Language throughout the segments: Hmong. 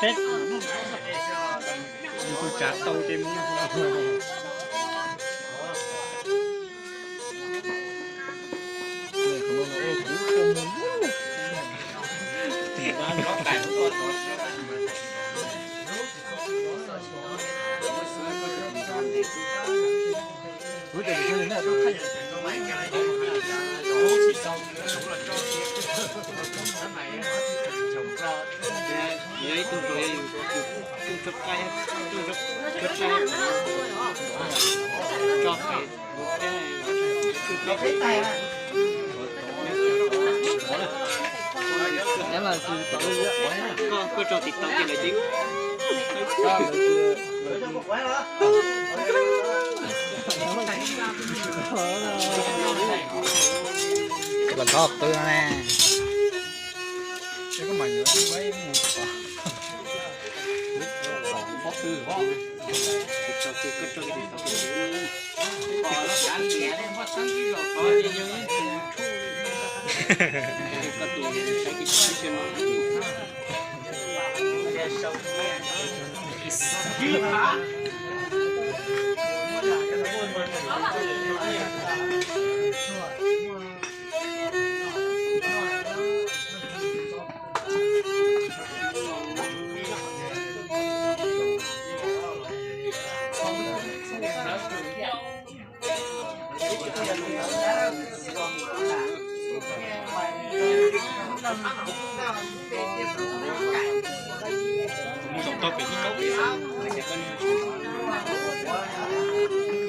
Teb, yus tus tsav tau ces mus. Koj tso tim tau ces lawv ces los thov qw no ne.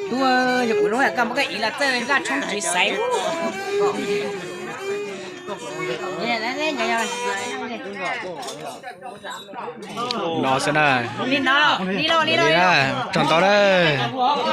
Tub, yog kuv lub koj muab koj ib los txawj zaj tshoob tsis xaiv. No xwb na. Li no, li no, li no. Tsaug ntau lawm.